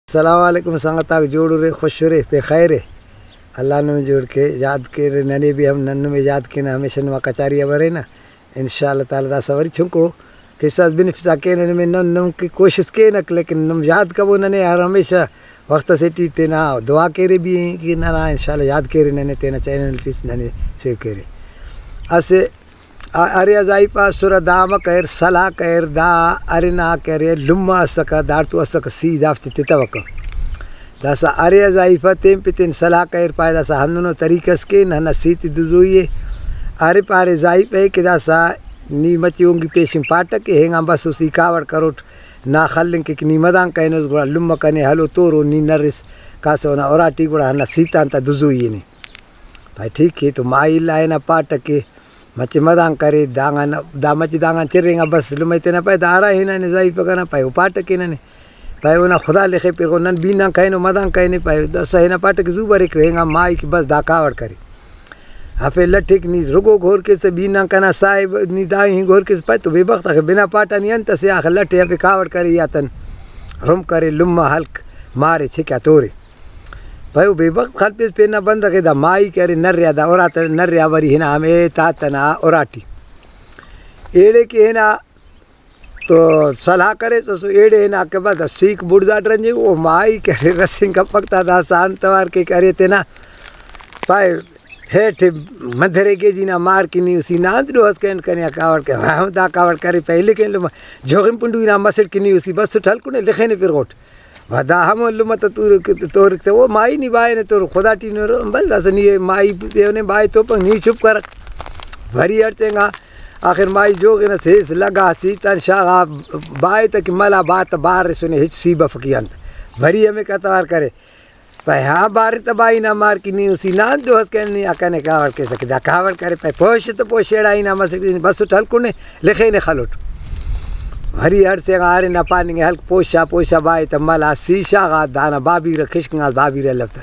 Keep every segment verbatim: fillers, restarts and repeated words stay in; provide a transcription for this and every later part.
السلام علیکم سنگت آک، جوڑ ارے، خوش ارے، پہ خیر ءِ۔ اللہ نم جوڑ کے، یاد کیرے ننے بھی ہم، نن نمے یاد کینہ، ہمیشہ نما کچاری آ برینہ۔ ان شاء اللہ تعالیٰ داسہ وری چنکو قصہ اس بنفسا کینہ نمے، نن نم کہ کوشست کینک، لیکن نم یاد کبو ننے ہر ہمیشہ وخت اسے ٹی تینا دعا کیرے بھی کہ ننا ان شاء اللہ یاد کیرے ننے تینا چینل ٹی ننے سیو کیرے۔ اسہ ا-، ارے آ زائیپا اسرہ، دا امر کریر، سلاہ کریر، دا ارے نا کہ ارے لمہ اسکہ، داڑتو اسکہ سی، دافتے تتوکہ۔ داسہ ارے آ زائیپا تین پہ تین سلاہ کریر، پائے داسہ ہندنو طریقہ اس کین، ہندا سی تے دزوئی ءِ۔ ارے پارے زائیپا ءِ کہ داسہ نی مچہ اونگی پیشن پاٹہ کہ ہنگان بسوس، ای کاوڑ کروٹ، نا خلنگ کہ نی مدان کرینس، گڑا لمہ کنے ہلو تورو، نی نرس کاسہ اونا اراٹی، گڑا ہندا سی تا انت دزوئی ءِ نی۔ پائے ٹھیک ءِ، تو مائی اللہ ہنا پاٹہ کہ مچہ مدان کرے، دانگان، دا مچہ دانگان چرینگا بس، لمہ تینا پائے دا ہرا ہنانے زائیپا کنا، پائے او پاٹہ کہ ننے۔ پائے اونا خدا لخے پرغو، نن بینان کائنو مدان کائنے، پائے داسہ ہنا پاٹہ کہ زو بریک ہنگا مائی کہ بس دا کاوڑ کرے۔ ہفے لٹک نی رگو گور کیسہ، بینان کنا صاحب نی دا ہی گور کیسہ، پائے تو بے بخت آخر بنا پاٹانی انت اسے آخر لٹے ہفے کاوڑ کرے یا تن رم کرے، لمہ ہلک مارے چھکا تورے۔ پائے او بے بخت خلپیس پین نا بندغ ءِ، دا مائی کہ ارے نریا، دا اراتا نریا وری ہنا ہمے تاتنا اراٹی۔ ایڑے کہ ہنا تو سلاہ کریس، اسو ایڑے ہنا کہ بس دا سیک بڑزاٹ رنجے، او مائی کہ ارے رسینگ کپک تا داسہ انت اوار کہ ارے تینا پائے ہیٹ مدرے گیجی نا مار کہ نی اسی نا انت ڈوہس کین کنے آ کاوڑ کہ ہم دا کاوڑ کرے پہلے کن لمہ جوغن پنڈوی نا مسڑ کہ نی اسی بس ٹھل کنے لخینے پرغوٹ۔ و دا ہمو لمہ تا تورک، تورک تا او مائی نی بائنے تورک خدا ٹی نورو، بل داسہ نی مائی ایونے بائے توپنگ، نی چپ کرک۔ وری اڑتینگا آخر مائی جوغن اس ہیس لگا سیتان شاغا بائے تا کہ ملا با تا بارسنے ہچ سی بفک ای انت۔ وری ہمے قطار کرے۔ پائے ہا بارے تباہی نا مار کہ نی اسی نا دو اس کن نی اکنے کاوڑ کیسہ کہ دا کاوڑ کرے پائے پوش تو پوش ایڑا ہی نا مسک بس ٹل کنے لخینے خلوٹ۔ وری ہڑسے غا ارے نا پاننگ ہلک پوشا پوشا بائے تا ملا سی شاغا دانا بابیرہ کشکنگا بابیرہ لفتا۔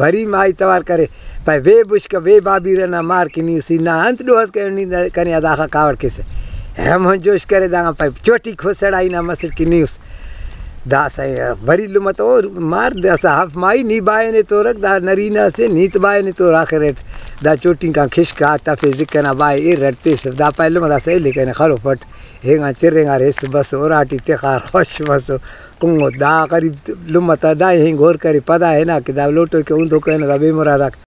وری مائی توار کرے پائے وے بشکہ وے بابیرہ نا مار کہ نی اسی نا انت دو اس کن نی کنے داخا کاوڑ کیسہ۔ ہم ہن جوش کرے داغا پائے چوٹی کھسڑا ہی نا مسک کہ نی اس داسہ وری لمہ تو مار داسہ ہف مائی نی بائنے تورک دا نرینہ اسے نیت بائنے تور آخر اٹ دا چوٹی کان کشک آ تفے زکنا بائے ایر اٹ تیسف دا پائے لمہ داسہ ایلے کنے خلوفٹ ہینگان چرینگار ہس بس اراٹی تخار خوش مسو کنگو دا غریب لمہ تا دا ہنگ ہور کرے پدا ہنا کہ دا لوٹو کہ اوندو کینو دا بے مراداک